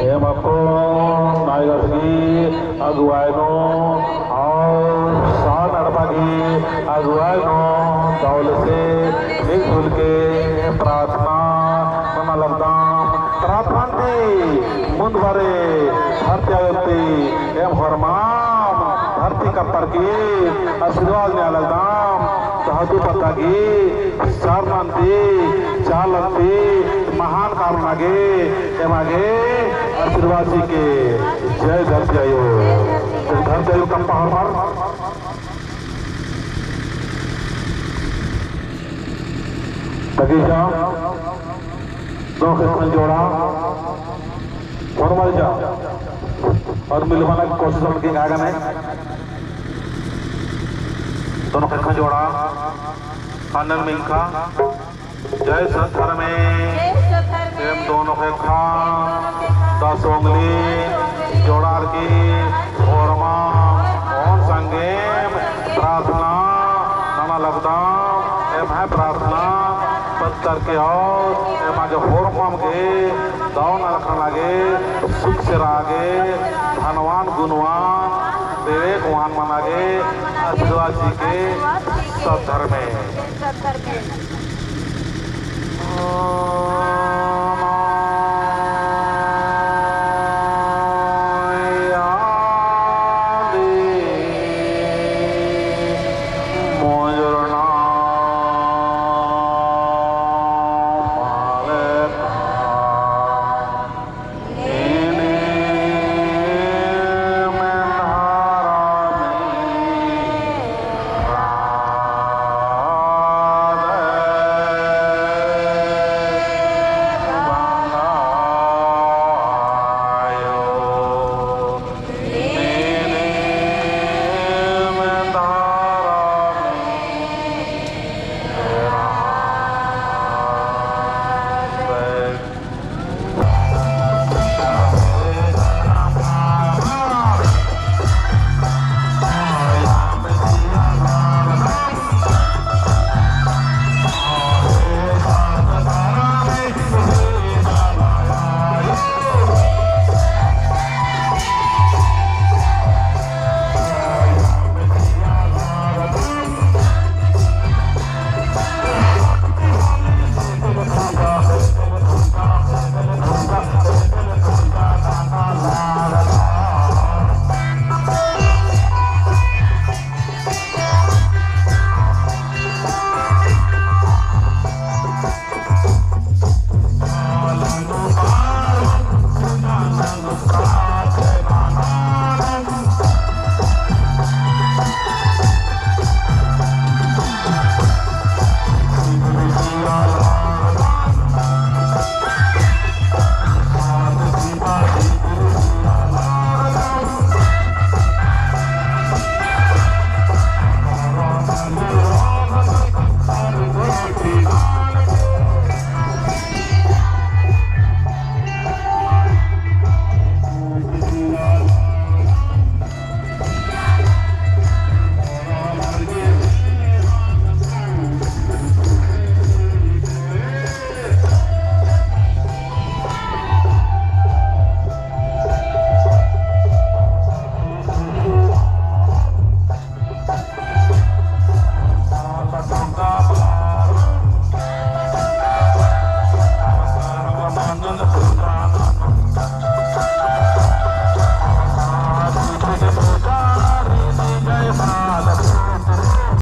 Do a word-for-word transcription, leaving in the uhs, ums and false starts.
एम अक्कुन नायगढ़ की अगुवाई नू और सार नड़पा की अगुवाई नू दौले से मिलजुल के प्रार्थना नना लगदम। प्रार्थना ती मुन्द बारे धरती आयो ती एम होरमाम धरती कप्पर की आशीर्वाद नेआ लगदम। तहदू पत्ता की सरना ती, चालन ती, महान कामना गे, एमा गे आशीर्वाद चिके। जय धरती आयो। जय धरती आयो, कप्पा होरमर। बगीचा, दो ख़ेक्खन जोड़ा, होरमर जा, और मिलवाना की कोशिश करके आगा नहीं। दोनों ख़ेक्खन जोड़ा, ख़न्नन मिंख़ा, जय सत धर्मे। जय सत धर्मे। एम दोनों ख़ेक्खा दस उंगली जोड़ार की होरमा ओन संगेम प्रार्थना नना लगदम। एम्है प्रार्थना पत्तर के और एमा गे होरमाम गे दव नलख नना गे, सुख से रआ गे, धनवान गुनवान विवेकवान मना गे आशीर्वाद चिके सत धर्मे।